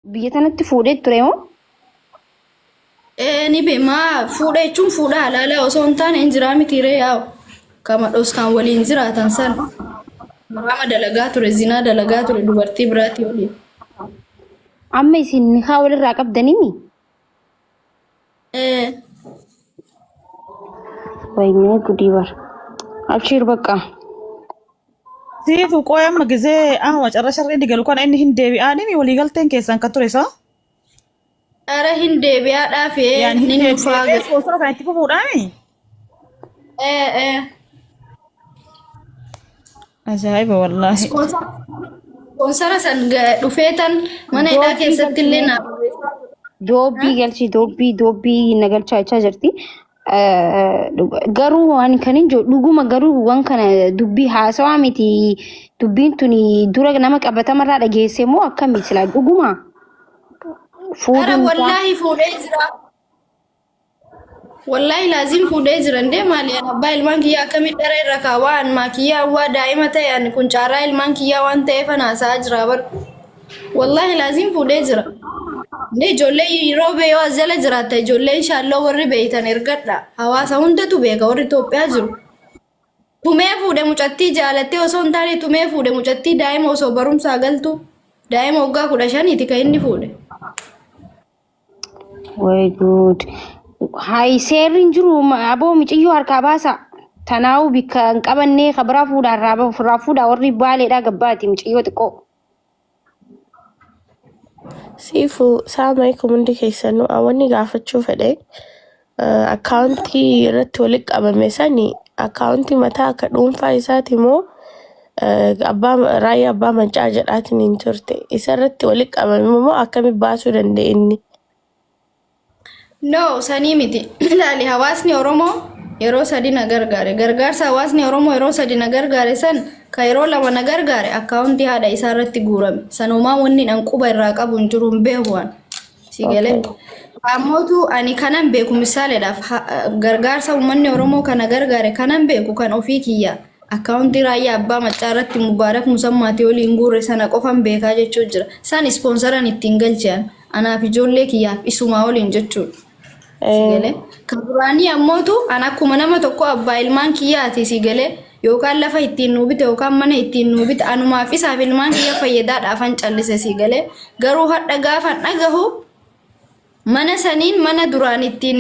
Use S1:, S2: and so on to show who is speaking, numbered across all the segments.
S1: Biyya tanatti fuudhee ture moo?
S2: Ee ni be maa fuudha jechuun fuudha halaalaa osoo hin taane hin jiraa miti ree yaa'u. Kama dhoskaan waliin jiraatan san. Haraama dalagaa ture zinaa dalagaa ture dubartii biraatii waliin.
S1: Amma isin nikaa walirraa qabdanimi?
S2: Ee.
S1: Waynee gudii bar. Abshiir bakka.
S3: Siifu qoy amma gizee amma macarrasha irra inni galu kana inni hin deebi'aanimi waliigalteen keessan kan ture isaa.
S2: Ara hin deebi'aadhaaf ee
S3: Yaani hin
S2: ni nufaa
S3: deebi'ee ispoonsora kan itti fufuudhaami.
S2: Ee ee.
S3: Ajaa'iba wallaahi.
S2: Ispoonsara san dhufee tan mana hidhaa
S1: Doobbii
S2: keessatti illee
S1: galchine.
S2: naa barreessaa.
S1: Doobbii galchi doobbii doobbii na galchaa jechaa jirti. Garuu waan kan hin jiru dhuguma garuu waan kana dubbii haasawaa miti dubbiin tuni dura nama qabatamarraa dhageesse moo akkami silaa dhuguma
S2: Ara
S1: fuudhuun isaa
S2: wallaahi fuudhee jira. Wallaahi laazim fuudhee jira ndee maali an abbaa ilmaan kiyyaa akkamitti dhara irra kaawwaa an maa kiyyaa waa daa'ima ta'e an kun caarraa ilmaan kiyyaa waan ta'eef an haasa'aa jira bar. Wallaahi laazim fuudhee jira. Ndee ijoollee yeroo bee yoo as jala jiraatta ijoolleen shaalloo warri beeytan ergadha. Hawaasa hundatu beeka warri Itoophiyaa jiru. Tumee fuudhe mucattii jaalattee osoo hin taane tumee fuudhe mucattii daa'ima osoo barumsaa galtu daa'ima waggaa 15ti kan inni fuudhe.
S1: Way good. Hayi seerri hin jiru aboo miciyyoo harkaa baasa. Tanaa'uu bikka hin qabannee kabiraa fuudhaa irraa fuudhaa warri baaleedhaa gabbaati miciyyoo xiqqoo.
S4: Siifu saama alaikum hundi keessanuu wanni gaafachuu fedhe akkaawuntii irratti walitti qabame sani akkaawuntii mataa akka dhuunfaa isaati moo abbaa raayyaa abbaa mancaa jedhaatiin hin turte isa irratti walitti qabame moo akkami baasuu danda'e inni?
S2: No, sanii miti. Ilaali hawaasni Oromoo yeroo sadi na gargaare. Gargaarsa hawaasni Oromoo yeroo sadi na gargaare san ka yeroo lama na gargaare akkaawuntii haadha isaa irratti guurame. Sanumaa wanni an quba irraa qabu hin jiru hin beeku an. Si galee.
S4: Okay.
S2: Ammootu ani kanan beeku misaaleedhaaf gargaarsa uummanni Oromoo kana gargaare kanan beeku kan ofii kiyya akkaawuntii raayyaa abbaa maccaa irratti Mubaarak Musammaatii waliin guurre sana qofan beekaa jechuu jira. San ispoonsaran ittiin galche an. Anaaf ijoollee kiyyaaf isumaa waliin jechuudha. Si galee. Kan duraanii ammootu an akkuma nama tokko abbaa ilmaan kiyyaati si galee yookaan lafa ittiin nuu bite yookaan mana ittiin nuu bite anumaaf isaaf ilmaan kiyya fayyadaadhaafan callise si galee garuu hadha gaafan dhagahu mana saniin mana duraan ittiin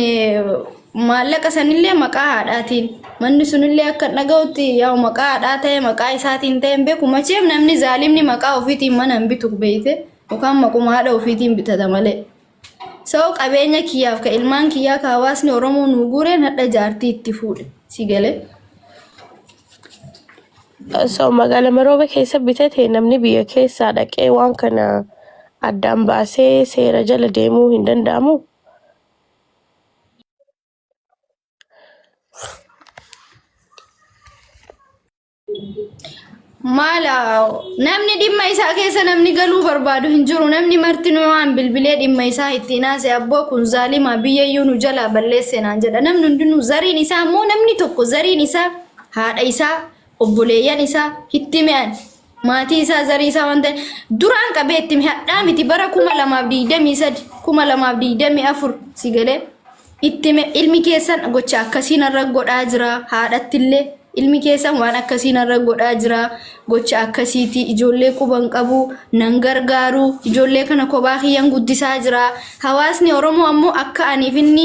S2: maallaqa sanillee maqaa haadhaatiin manni sunillee akka dhagahutti yaa'u maqaa haadhaa ta'e maqaa isaatiin ta'e hin beeku macheem namni zaalimni maqaa ofiitiin mana hin bitu beeyte Yookaan maquma haadha ofiitiin bitata malee. So qabeenya kiyyaaf ka ilmaan kiyyaa ka hawaasni Oromoo nuu guureen hadha jaartii itti fuudhe. Si galee?
S4: So magaala Maroobe keessa bitate namni biyya keessaa dhaqee waan kana addaan baasee seera jala deemuu hin danda'amu?
S2: Maala namni dhimma isaa keessa namni galuu barbaadu hin jiru. Namni martinuu waan bilbilee dhimma isaa ittiin haasa'e abboo kun zaalima biyya iyyuu nu jalaa balleesse naan jedha. Namni hundinuu zariin isaa immoo namni tokko zariin isaa haadha isaa obboleeyyan isaa itti mi'an maatii isaa zarii isaa waan ta'e duraan qabee itti hadhaa miti bara 2023 2024 si galee itti ilmi keessan gocha akkasii narra godhaa jira haadhattillee Ilmi keessan waan akkasii narra godhaa jira. Gocha akkasiiti. Ijoollee quba hin qabu. Nan gargaaru. Ijoollee kana kophaa kiyyan guddisaa jira. Hawaasni Oromoo ammoo akka aniif inni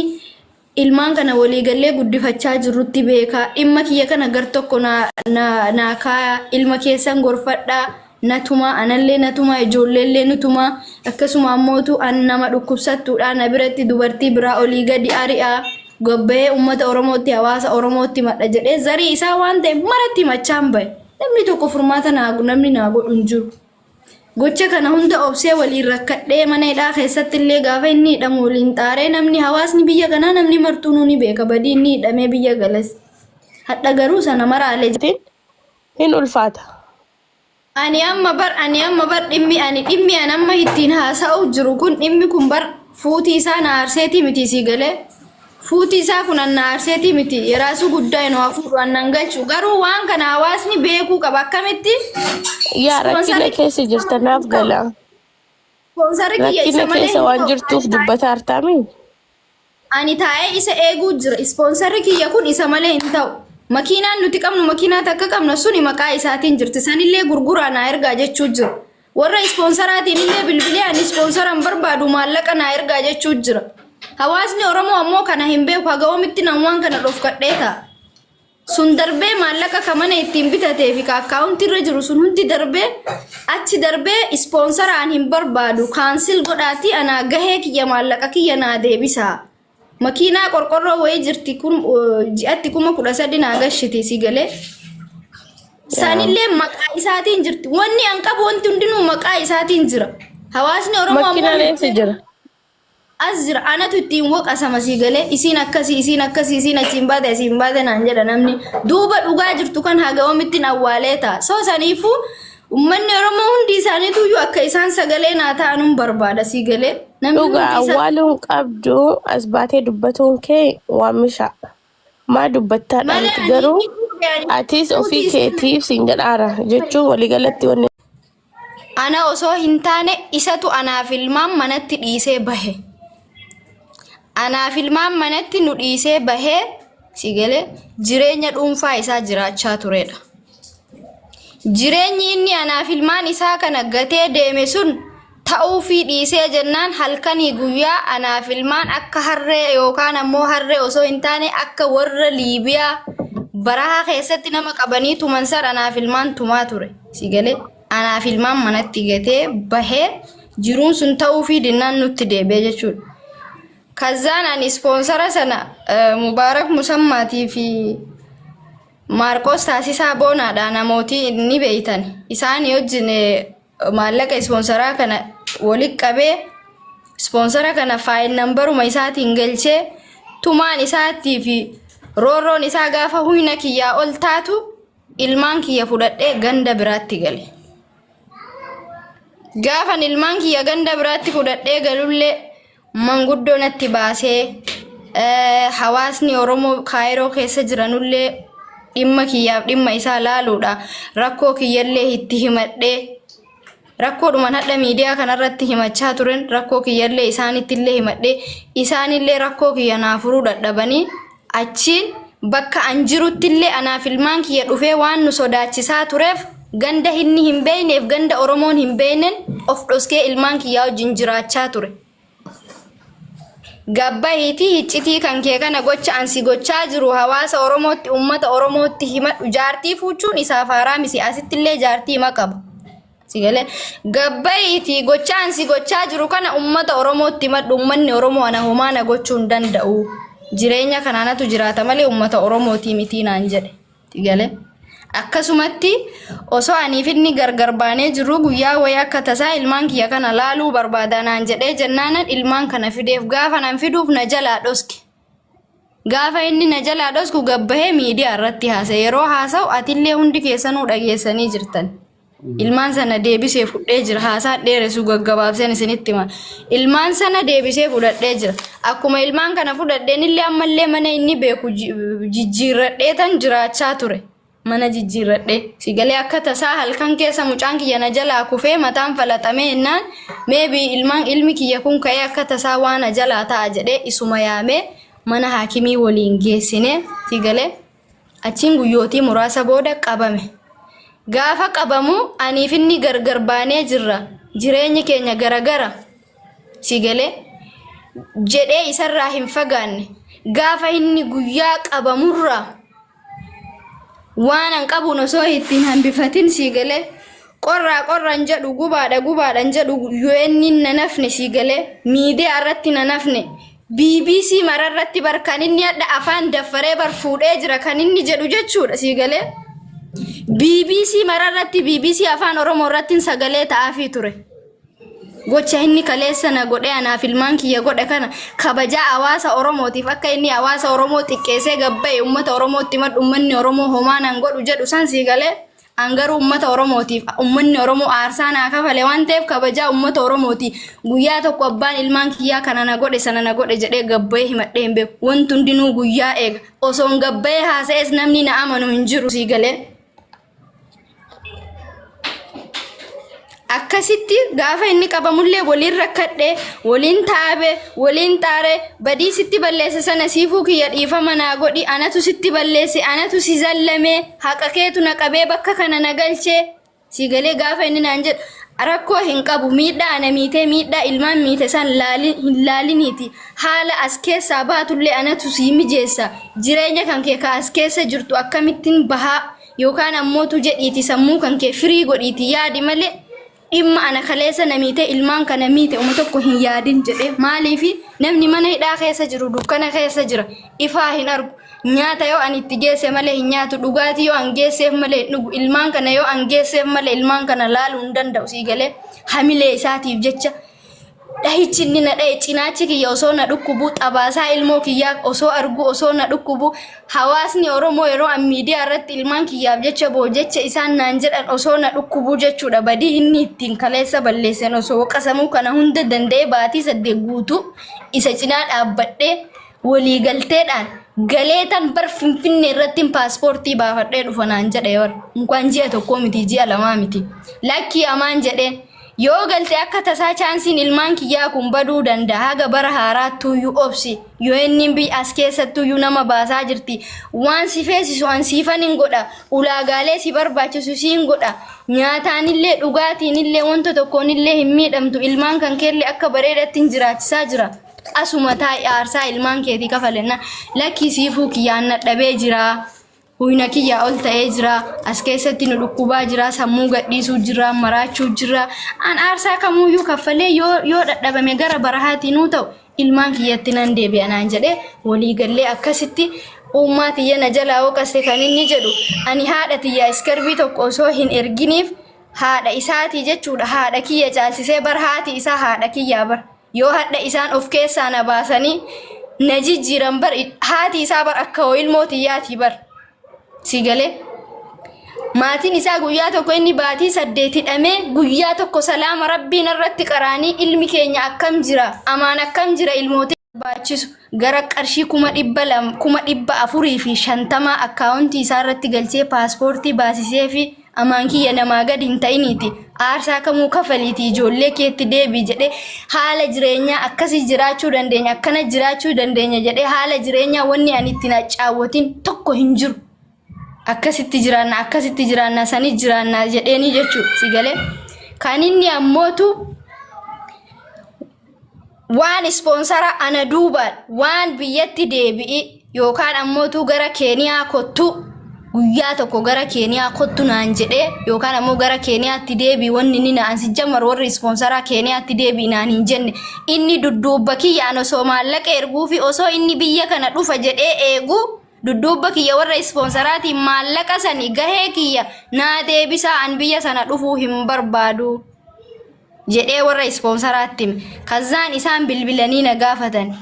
S2: ilmaan kana walii gallee guddifachaa jirrutti beeka. Dhimma kiyya kana gar tokko naa naa naa kaaya. Ilma keessan gorfadhaa. Na tumaa, anallee na tumaa, ijoolleellee nu tumaa. Akkasuma ammootu an nama dhukkubsattuudha. Na biratti dubartii biraa olii gadi ari'a. Gabbayee uummata Oromootti, hawaasa Oromootti madha jedhee zarii isaa waan ta'e maratti himachaan bahe. Namni tokko furmaata naa namni naa godhu hin jiru. Gocha kana hunda obsee waliin rakkadhee mana hidhaa keessatti illee gaafa inni hidhamu waliin xaaree namni hawaasni biyya kanaa namni martuu ni beeka badii inni hidhamee biyya gales. Hadha garuu sana maraalee
S4: Hin ulfaata.
S2: Ani amma bar ani amma bar dhimmi ani dhimmi an amma ittiin haasa'u jiru kun dhimmi kun bar fuutii isaa na aarseetii miti sii galee fuutii isaa kun an na aarseetii miti yeraasuu guddaa hin waa fuudhu an nan galchu garuu waan kana hawaasni beekuu qaba akkamitti
S4: Yaa rakkina
S2: ispoonsarri
S4: keessa jirta naaf gala.
S2: Ispoonsarri kiyya isa
S4: Rakkina
S2: malee
S4: keessa
S2: hin
S4: waan
S2: ta'u.
S4: jirtuuf dubbata hartaami.
S2: Ani taa'ee isa eeguu jira. Ispoonsarri kiyya kun isa malee hin ta'u. Makiinaan nuti qabnu makiinaa takka qabna suni maqaa isaatiin jirti. Sanillee gurguraa naa ergaa jechuu jira. Warra ispoonsaraatiin illee bilbilee ani ispoonsara hin barbaadu maallaqa naa ergaa jechuu jira. Hawaasni Oromoo ammoo kana hin beeku. Haga oomitti nan waan kana dhofkadhee ta'a. Sun darbee maallaqa ka mana ittiin bitatee fi ka akkaawuntii irra jiru sun hundi darbee achi darbee ispoonsaraan hin barbaadu kaansil godhaatii anaa gahee kiyya maallaqa kiyya naa deebisaa. Makiinaa qorqorroo wayii jirti kun ji'atti 13,000 naa gashiti si galee. Sanillee maqaa isaatiin jirti. Wanni an qabu wanti hundinuu maqaa isaatiin jira. Hawaasni Oromoo ammoo
S4: Makiinaan eessa jira?
S2: as jira anatu ittiin waqasama sii galee isiin akkasii isiin akkasii isiin achiin baate asiin baate naan jedha namni duuba dhugaa jirtu kan haga omittiin awwaalee ta'a soo saniifuu ummanni Oromoo hundi isaaniituyyuu akka isaan sagalee naa ta'anun barbaada sii galee namni
S4: Dhugaa
S2: hundi isaa
S4: awwaaluun qabdu as baatee dubbatuun kee waan mishaa. Maa dubbattaadha
S2: malee
S4: miti
S2: ani
S4: garuu
S2: inni fuudhe ani
S4: atis ofii
S2: fuuti isaan
S4: keetiif siin jedhaara jechuun waliigalatti wanni
S2: Ana osoo hin taane isatu anaaf ilmaan manatti dhiisee bahe. Anaaf ilmaan manatti nu dhiisee bahee si galee jireenya dhuunfaa isaa jiraachaa turedha. Jireenyi inni anaaf ilmaan isaa kana gatee deeme sun ta'uufii dhiisee jennaan halkanii guyyaa anaaf ilmaan akka harree yookaan ammoo harree osoo hin taane akka warra Liibiyaa barahaa keessatti nama qabanii tuman san anaaf ilmaan tumaa ture. Si galee anaaf ilmaan manatti gatee bahee jiruun sun ta'uufii dinnaan nutti deebi'e jechuudha. Kazzaan ani ispoonsara sana Mubaarak Musammaatii fi Maarqoos Taasisaa Boonaadha namooti ni beeytan. Isaan wajjin maallaqa ispoonsaraa kana walitti qabee ispoonsara kana faayil nambaruma isaatiin galchee tumaan isaatii fi roorroon isaa gaafa huyna kiyyaa ol taatu ilmaan kiyya fudhadhee ganda biraatti gale. Gaafan ilmaan kiyya ganda biraatti fudhadhee galullee manguddoo natti baasee hawaasni Oromoo Kaayiroo keessa jiranullee dhimma kiyyaaf dhimma isaa laaluudha. Rakkoo kiyyallee itti himadhee rakkoodhuman hadha miidiyaa kanarratti himachaa turen rakkoo kiyyallee isaanittillee himadhee isaanillee rakkoo kiyya naa furuu dadhabanii achiin bakka an jiruttillee anaaf ilmaan kiyya dhufee waan nu sodaachisaa tureef ganda inni hin beekneef ganda Oromoon hin beeknen of dhoskee ilmaan kiyyaa wajjin jiraachaa ture. Gabbahiitii hiccitii kan kee kana gocha an si gochaa jiru hawaasa Oromootti uummata Oromootti himadhu jaartii fuuchuun isaaf haaraa miti asittillee jaartii hima qaba. Si galee gabbahiitii gocha an si gochaa jiru kana uummata Oromootti himadhu uummanni Oromoo ana homaa na gochuu hin danda'u. Jireenya kanaanatu jiraata malee uummata Oromootii mitii naan jedhe. Galee. Akkasumatti osoo aniif inni gargar baanee jirru guyyaa wayii akka tasaa ilmaan kiyya kana laaluu barbaada naan jedhee jennaanan ilmaan kana fideef gaafa nan fiduuf na jalaa dhoske. Gaafa inni na jalaa dhosku gabbahee miidiyaa irratti haasa'e. Yeroo haasa'u atillee hundi keessanuu dhageessanii jirtan. Ilmaan sana deebisee fudhee jira. Haasaan dheeressu gaggabaabseen isinitti hima. Ilmaan sana deebisee fudhadhee jira. Akkuma ilmaan kana fudhadheen illee ammallee mana inni beeku jijjiirradhee tan jiraachaa ture. Mana jijjiirradhee. Sigalee akka tasaa halkan keessa mucaan kiyya na jalaa kufee mataan falaxamee jennaan meebii ilmaan ilmi kiyya kun ka'ee akka tasaa waan na jalaa ta'a jedhee isuma yaamee mana haakimii waliin geessine sigalee. Achiin guyyootii muraasa booda qabame. Gaafa qabamu aniif inni gargar baanee jirra. Jireenyi keenya garagara. Si galee? Jedhee isarraa hin fagaanne. Gaafa inni guyyaa qabamurraa waan an qabuun osoo ittiin hambifatin sii galee qorraa qorran jedhu gubaadha gubaadhan jedhu UN na nafne sii galee miidiyaa irratti na nafne BBC mararratti bar kan inni hadha afaan daffaree bar fuudhee jira kan inni jedhu jechuudha sii galee. BBC mararratti BBC afaan Oromoo irratti sagalee ta'aafii ture. Gocha inni kaleessa na godhee anaaf ilmaan kiyya godhe kana kabajaa hawaasa Oromootiif akka inni hawaasa Oromoo xiqqeessee gabba'e uummata Oromootti himadhu uummanni Oromoo homaa nan godhu jedhu san sii galee. An garuu uummata Oromootiif uummanni Oromoo aarsaa naa kafale waan ta'eef kabajaa uummata Oromooti. Guyyaa tokko abbaan ilmaan kiyyaa kana na godhe sana na godhe jedhee gabbayee himadhee hin beeku. Wanti hundinuu guyyaa eega. Osoon gabbayee haasa'es namni na amanu hin jiru sii galee. Akkasitti gaafa inni qabamullee waliin rakkadhe, waliin taabe, waliin xaare, badii sitti balleesse sana siifuu kiyya dhiifama naa godhi, anatu sitti balleesse, anatu si zallame, haqa keetu na qabee bakka kana na galche. Si galee gaafa inni naan jedhu rakkoo hin qabu, miidhaa ana miitee miidhaa ilmaan miite san hin laaliniiti, haala as keessaa baatullee anatu sii mijeessa, jireenya kan kee ka as keessa jirtu akkamittiin bahaa yookaan ammootu jedhiiti sammuu kan kee firii godhiiti yaadi malee dhimma ana kaleessa na miite ilmaan kana miite uma tokko hin yaadin jedhee. Maaliifi namni mana hidhaa keessa jiru dukkana keessa jira, ifaa hin argu, nyaata yoo ani itti geesse malee hin nyaatu, dhugaatii yoo an geesseef malee hin dhugu, ilmaan kana yoo an geesseef malee ilmaan kana laaluu hin danda'u. Sii galee hamilee isaatiif jecha dhahichi inni na dhahe, cinaachi kiyya osoo na dhukkubu, xabaasaa ilmoo kiyyaa osoo argu osoo na dhukkubu, hawaasni Oromoo yeroo an miidiyaa irratti ilmaan kiyyaaf jecha boo jecha isaan naan jedhan osoo na dhukkubu jechuudha. Badii inni ittiin kaleessa balleessan osoo qasamuu kana hunda danda'ee baatii 8 guutuu isa cinaa dhaabbadhee waliigalteedhaan galeetan bar Finfinnee irratti paaspoortii baafadhee dhufa naan jedhe bar. Inkwaan ji'a tokkoo miti, ji'a lamaa miti. Lakkii amaan jedheen. Yoo galte akka tasaa chaansiin ilmaan kiyyaa kun baduu danda'a. Haga bara haaraattuuyyuu obsi. Yoo inni biyya as keessattuuyyuu nama baasaa jirti. Waan si feesisu an siifan hin godha. Ulaagaalee si barbaachisu siin godha. Nyaataanillee dhugaatiinillee wanta tokkoonillee hin miidhamtu. Ilmaan kan keellee akka bareedatti hin jiraachisaa jira. Asuma taa'i aarsaa ilmaan keetii kafalenna. Lakkii siifuu kiyyaan nadhabee jira. Huyna kiyyaa ol ta'ee jira. As keessatti nu dhukkubaa jira. Sammuu gadhiisuu jira. Maraachuu jira. An aarsaa kamuyyuu kaffalee yoo dhadhabame gara barahaatiin nuu ta'u ilmaan kiyyatti nan deebi'a naan jedhee waliigallee akkasitti uumaa tiyya na jalaa hooqaste kan inni jedhu ani haadha tiyya iskarbii tokko osoo hin erginiif haadha isaatii jechuudha. Haadha kiyya caalsisee bar haati isaa haadha kiyyaa bar. Yoo hadha isaan of keessaa na baasanii na jijjiiran bar haati isaa bar akka hoo ilmoo tiyyaatii bar. Si galee? Maatiin isaa guyyaa tokko inni baatii 8 hidhamee guyyaa tokko salaama rabbiin irratti qaraanii ilmi keenya akkam jira, amaan akkam jira, ilmootii barbaachisu gara qarshii 200,000, 450,000 akkaawuntii isaa irratti galchee paaspoortii baasisee fi amaan kiyya namaa gadi hin ta'iniiti aarsaa kamuu kafaliiti ijoollee keetti deebii jedhee haala jireenyaa akkasii jiraachuu dandeenya, akkana jiraachuu dandeenya jedhee haala jireenyaa wanni ani itti caawwatin tokko hin jiru. Akkasitti jiraanna, akkasitti jiraanna, sani jiraanna jedheeni jechuudha si galee. Kan inni ammootu waan ispoonsara ana duubaan waan biyyatti deebi'i yookaan ammootu gara Keeniyaa kottu, guyyaa tokko gara Keeniyaa kottu naan jedhee yookaan ammoo gara Keeniyaatti deebi'i wanni inni naan si jammaru warri ispoonsaraa Keeniyaatti deebi'i naan hin jenne. Inni dudduubba kiyya an osoo maallaqa erguu fi osoo inni biyya kana dhufa jedhee eegu dudduubba kiyya warra ispoonsaraatiin maallaqa sani gahee kiyya naa deebisaa, an biyya sana dhufuu hin barbaadu jedhee warra ispoonsaraatti hime. Kazzaan isaan bilbilanii na gaafatan.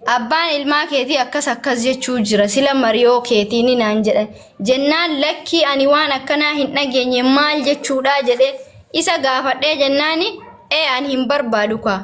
S2: Abbaan ilmaa keetii akkas akkas jechuu jira sila mariyoo keetiin naan jedhan. Jennaan lakkii ani waan akkanaa hin dhageenye, maal jechuudha jedhee isa gaafadhee jennaani ee ani hin barbaadu kaa.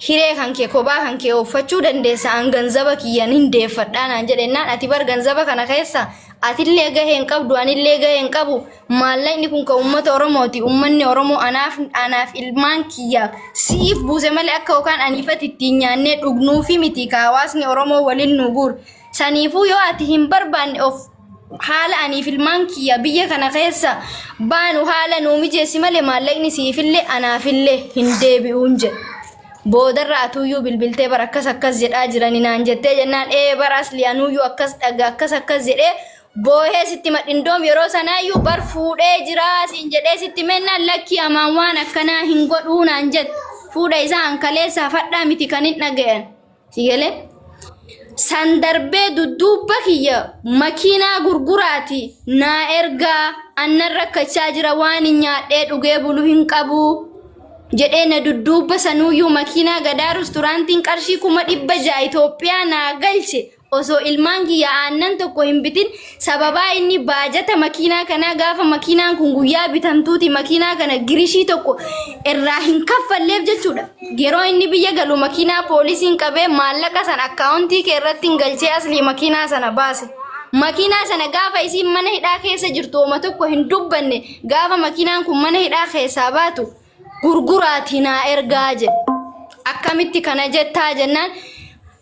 S2: Hiree kan kee kophaa kan kee ooffachuu dandeessa, an ganzaba kiyyan hin deeffadhaa naan jedhennaan ati bar ganzaba kana keessa atillee gahee hin qabdu, anillee gahee hin qabu, maallaqni kun kan uummata Oromooti, uummanni Oromoo anaaf ilmaan kiyyaaf siif buuse malee akka yookaan aniifati ittiin nyaannee dhugnuufi miti ka hawaasni Oromoo waliin nu guur saniifuu yoo ati hin barbaanne of haala aniif ilmaan kiyya biyya kana keessa baanu haala nuu mijeessi malee maallaqni siifillee anaafillee hin deebi'uun jedhe. Boodarra atuuyyuu bilbiltee bar akkas akkas jedhaa jirani naan jettee jennaan ee bar asli anuuyyuu akkas dhaga akkas akkas jedhee boohee sitti madhindoom yeroo sanaayyuu bar fuudhee jiraa siin jedhee sitti mennaan lakkii amaan waan akkanaa hin godhuu naan jette. Fuudha isaa an kaleessaa fadhaa miti kan hin dhagayan. Si galee? San darbee dudduubba kiyya makiinaa gurguraati naa ergaa, annan rakkachaa jira, waan hin nyaadhee dhugee bulu hin qabu jedhee na dudduubba sanuuyyuu makiinaa gadaa rusturaantiin qarshii 600,000 Itoophiyaa naa galche osoo ilmaan kiyya aannan tokko hin bitin. Sababaa inni baajata makiinaa kanaa gaafa makiinaan kun guyyaa bitamtuuti makiinaa kana girishii tokko irraa hin kaffalleef jechuudha. Yeroo inni biyya galu makiinaa poolisiin qabee maallaqa sana akkaawuntii kee irratti hin galchee aslii makiinaa sana baase. Makiinaa sana gaafa isiin mana hidhaa keessa jirtu oma tokko hin dubbanne, gaafa makiinaan kun mana hidhaa keessaa baatu Gurguraatii naa ergaa jedhe. Akkamitti kana jettaa jennaan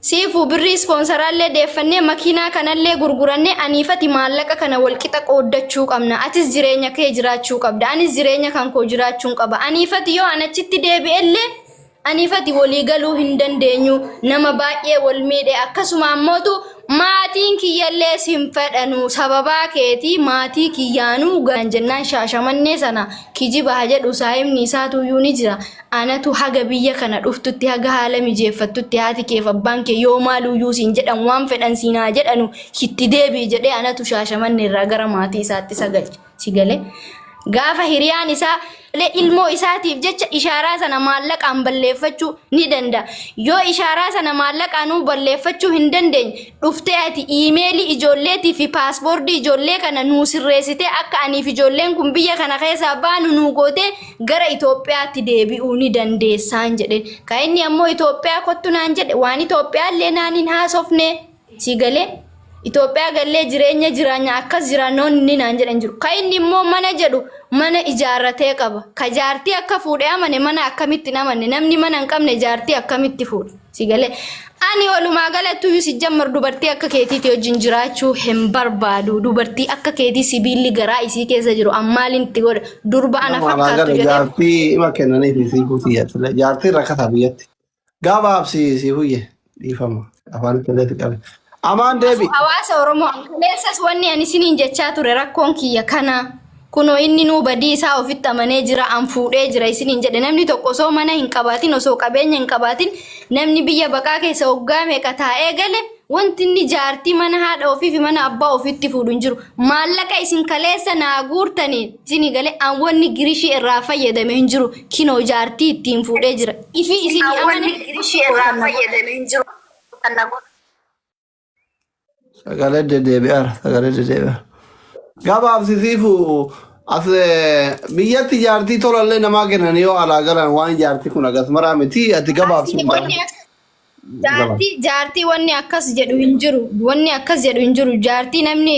S2: siifuu birrii ispoonsaraallee deeffannee makiinaa kanallee gurgurannee aniifati maallaqa kana walqixa qooddachuu qabna. Atis jireenya kee jiraachuu qabda. Anis jireenya kan koo jiraachuun qaba. Aniifati yoo an achitti deebi'ellee aniifati walii galuu hin dandeenyu. Nama baay'ee wal miidhe akkasuma ammootu maatiin kiyyallee sin fedhanu sababaa keetii maatii kiyyaanuu gan jennaan shaashamannee sana kijiba haa jedhu saahibni isaatuyyuu ni jira. Anatu haga biyya kana dhuftutti haga haala mijeeffattutti haati keef abbaan kee yoo maaluyyuu siin jedhan waan fedhan siin haa jedhanu itti deebi'i jedhee anatu shaashamanne irraa gara maatii isaatti isa galche. Si galee gaafa hiriyaan isaa ilmoo isaatiif jecha ishaaraa sana maallaqaan balleeffachuu ni danda'a. Yoo ishaaraa sana maallaqaanuu balleeffachuu hin dandeenye dhuftee ati iimeelii ijoolleetii fi paaspoortii ijoollee kana nuu sirreessitee akka aniif ijoolleen kun biyya kana keessaa baanu nuu gootee gara Itoophiyaatti deebi'uu ni dandeessaan jedheen. Kan inni ammoo Itoophiyaa kottu naan jedhe waan Itoophiyaallee naan hin haasofne si galee. Itoophiyaa gallee jireenya jiraanya akkas jiraannoon inni naan jedhan jiru. Kan inni immoo mana jedhu mana ijaarratee qaba. Ka jaartii akka fuudhe amane mana akkamitti hin amanne namni mana hin qabne jaartii akkamitti fuudhe si galee. Ani walumaa galattuyyuu si jammar dubartii akka keetiiti wajjin jiraachuu hin barbaadu. Dubartii akka keetii sibiilli garaa isii keessa jiru ammaaliin itti godha. Durba ana
S5: Nama alaa
S2: fakkaattu
S5: gala
S2: jedhee
S5: jaartii ima kennaniif sii fuutiyya. Jaartiin rakkataa biyyatti. Gabaabsi si fuyye dhiifama afaan itti qabe. Amaan deebi.
S2: Hawaasa Oromoo kaleessas wanni ani isiniin jechaa ture rakkoon kiyya kana kunoo inni nuu badii isaa ofitti amanee jira an fuudhee jira isiniin jedhe namni tokko osoo mana hin qabaatin osoo qabeenya hin qabaatin namni biyya baqaa keessa waggaa meeqa taa'ee gale wanti inni jaartii mana haadha ofii fi mana abbaa ofiitti fuudhu hin jiru maallaqa isin kaleessa naa guurtaniin isinii galee an wanni girishii irraa fayyadame hin jiru kinoo jaartii ittiin fuudhee jira ifii isinii amane
S5: Sagalee deddeebi'aara. Sagalee deddeebi'aara. Gabaabsi siifu as biyyatti jaartii tolallee namaa kennan yoo alaa galan waan jaartii kun agas maraa miti ati gabaabsi
S2: Asii wanni jaartii jaartii wanni akkas jedhu hin jiru wanni akkas jedhu hin jiru jaartii namni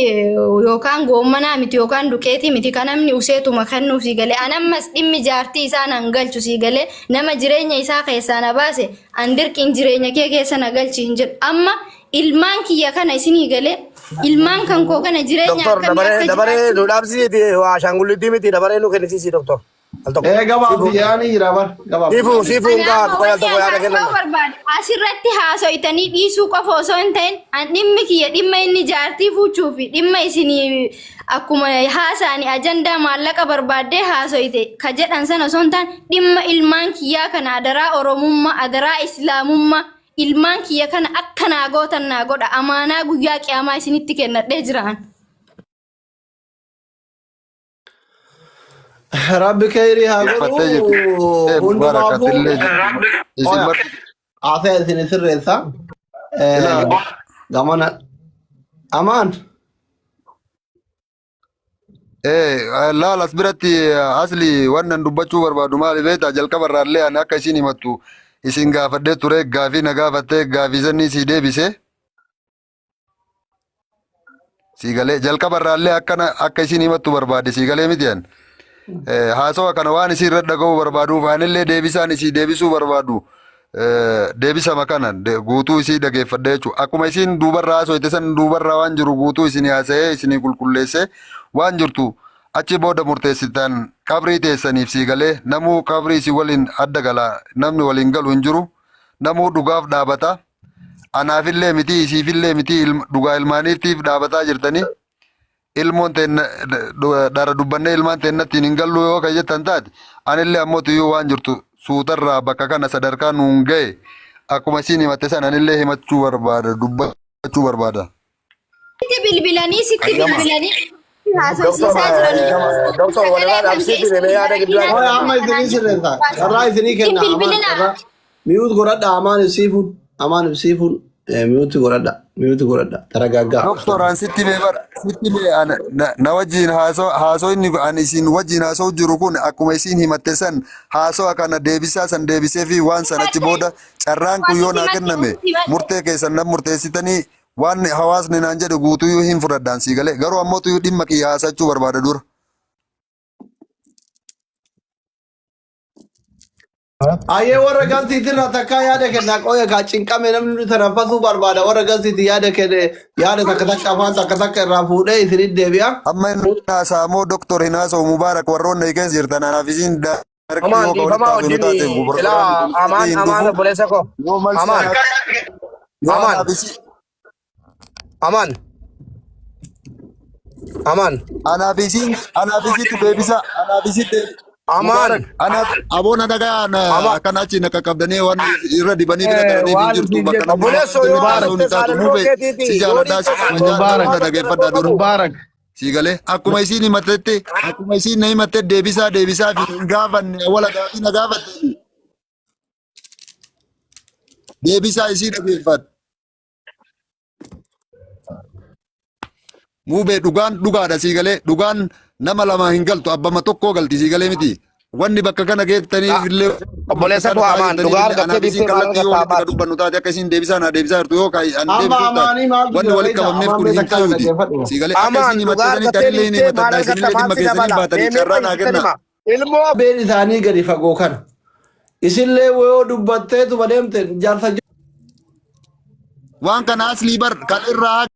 S2: yookaan goommanaa miti yookaan duqeetii miti kan namni useetuma kennuuf sii galee an ammas dhimmi jaartii isaa nan galchu sii galee nama jireenya isaa keessaa na baase an dirqiin jireenya kee keessa na galchi hin jedhu amma ilmaan kiyya kana isinii galee ilmaan kan koo kana jireenya
S6: Doktor
S2: akkamii
S6: dabaree
S2: akka
S6: dabaree
S2: jiraachuu
S6: nu dhaabsisiiti waa ashaangulliitii miti dabaree nu kennisiisi doktor. Al tokko.
S5: Ee gabaabsi jedhanii jira bar gabaabsi.
S6: Siifuu siifuu
S2: Ani
S6: hin gahaa
S2: amma
S6: qoy al
S2: wanni
S6: tokko
S2: an
S6: yaada
S2: haasa'uu
S6: kennan.
S2: barbaadu asirratti haaso'itanii dhiisuu qofa osoo hin ta'in an dhimmi kiyya dhimma inni jaartii fuuchuu fi dhimma isinii akkuma haasa'ani ajandaa maallaqa barbaaddee haaso'ite ka jedhan sana osoo hin taane dhimma ilmaan kiyyaa kana adaraa oromummaa adaraa islaamummaa ilmaan kiyya kana akka naa gootan naa godha amaanaa guyyaa qiyaamaa isinitti kennadhee jiraan.
S5: Rabbi khayrii haa
S7: Uffattee jirti.
S5: godhu
S7: Ee Mubaarak
S5: hundumaafuu
S7: atillee jirti. Isin
S5: oya
S7: marti
S5: haasaya isin sirreessa.
S7: ilaa
S5: Gamana amaan.
S7: ee laal as biratti asli wannan dubbachuu barbaadu maali beektaa jalqaba irraallee ani akka isin himattu isin gaafadhee ture gaafii na gaafattee gaafii sannii sii deebise. Sii galee jalqaba irraallee akkana akka isin himattu barbaade sii galee miti an. Haasawa kana waan isin irra dhaga'uu barbaaduuf anillee deebisaan isii deebisuu barbaadu deebisama kana guutuu isii dhageeffadha jechuudha. Akkuma isiin duubarraa haasoyte san duubarraa waan jiru guutuu isinii haasa'ee isinii qulqulleessee waan jirtu achi booda murteessitan qabrii teessaniif sii galee namuu qabrii isin waliin adda gala namni waliin galu hin jiru namuu dhugaaf dhaabata. Anaafillee miti isiifillee miti dhugaa ilmaaniitiif dhaabataa jirtanii ilmoon teenna dhara dubbannee ilmaan teennattiin hin gallu yoo kan jettan taate anillee ammoo tiyyuu waan jirtu suutarraa bakka kana sadarkaa nuun ga'e akkuma isiin himatte san anillee himachuu barbaada dubbachuu barbaada.
S2: Sitti bilbilanii sitti
S6: Hayyama.
S2: bilbilanii
S6: Doktor
S2: haasofsiisaa jiranii
S6: doktor
S2: sagalee
S6: walirraa
S2: kan kee
S6: dhaabsiisi
S2: isin
S6: mee yaada gidduu
S2: barakinaa
S5: Oya
S6: kennan.
S5: amma isinii sirreessa. Carraa isinii
S2: hin
S5: kenna amaan
S2: bilbilinaa.
S5: carraa. Mute godhadha amaan ibsiifuun amaan ibsiifuun mute godhadha mute godhadha taragaaggaa.
S7: Doktor an sitti mee bar sitti mee ana na wajjin haasoo haasoo inni ani isin wajjin haasoo jiru kun akkuma isin himatte san haasoo kana deebisaa san deebisee fi waan san achi booda carraan kun yoo naa kenname murtee keessan nan murteessitanii waan hawaasni naan jedhu guutuyyuu hin fudhadhaan sii galee garuu ammoo tuyyuu dhimma kiyya haasachuu barbaada dura.
S5: Ayyee warra galtiitirraa takkaa yaada kennaa qoya kaa cinqame namni nuti tanaffasuu barbaada warra galtiiti yaada kenne yaada takka takka afaan takka takka irraa fuudhee isinit deebi'a.
S7: Amma hin haasa'amoo doktor hin haasa'u Mubaarak warroonni keessa jirtan anaaf isin daarektii
S6: Amaan
S7: yoo ka walitti
S6: dhiifamaa
S7: haasofnu
S6: wajjin
S7: taate
S6: ilaa
S7: programni kun
S6: amaan
S7: hin
S6: amaan
S7: dhufu.
S6: obboleessa koo.
S7: Yoo malsi
S6: Amaan
S7: yoo
S6: amaan
S7: anaaf isin
S6: amaan amaan
S7: anaaf isin anaaf isitti deebisa anaaf isitti
S6: amaan
S7: Mubaarak anaaf aboona dhagaa
S6: amaan.
S7: akkana achi na qaqqabdanii waan irra dibanii bira taraniif hin
S8: Waan
S7: jirtu
S8: siin
S7: bakka
S8: jettu
S7: namni
S6: Obboleessoo yoo
S8: Mubaarak
S7: haasa'uun
S6: haasofte
S7: hin taatu
S6: saalaloo
S7: mube
S6: keetiiti
S7: si
S6: yoo
S7: jaaladhaa
S6: dhiifte
S7: si
S6: saalaloo
S8: Mubaarak
S7: hunda
S6: waan
S7: dhageeffadhaa
S6: qabu.
S7: dura.
S8: Mubaarak
S7: Si galee akkuma isiin himattetti akkuma isiin na himatte deebisaa deebisaa fi hin gaafanne awwala gaafii na gaafatte deebisaa isii dhageeffadhu. Muubee dhugaan dhugaadha sii galee dhugaan nama lama hin galtu abbama tokkoo galti sii galee miti. Wanni bakka kana geettaniif illee
S6: Obboleessa koo amaan dhugaa
S7: anaaf
S6: argattee
S7: isiin
S6: dhiiftee maal
S7: kallattii yoo
S6: argatta
S7: walitti ka
S6: amaati.
S7: dubbannu taate akka isiin deebisaa naa deebisaa jirtu yoo ka an
S5: Amma
S7: deebisuuf taate
S5: amaanii maaltu
S7: wanni
S5: jira
S7: walitti
S5: beektaa?
S7: qabamneef
S5: Amaan
S7: kun hin
S5: beektaa kana
S7: ta'uuti.
S5: dhaggeeffadhu.
S7: Sii galee akka
S6: Amaan
S7: isiin
S6: dhugaa
S7: himatte sanitti
S6: argattee
S7: anillee hin
S6: dhiiftee
S7: himatadha
S6: maal argatta
S7: isinillee
S6: maal
S7: dhimma
S6: si
S7: keessanii
S6: dabala.
S7: baatanii
S6: Deemee
S7: carraa naa
S6: qoyisitti
S7: kenna.
S6: hima. Ilmoo
S5: Been isaanii gadi fagoo kana. Isillee yoo dubbatteetuma deemte jaarsa
S7: Waan kana aslii bar kan irraa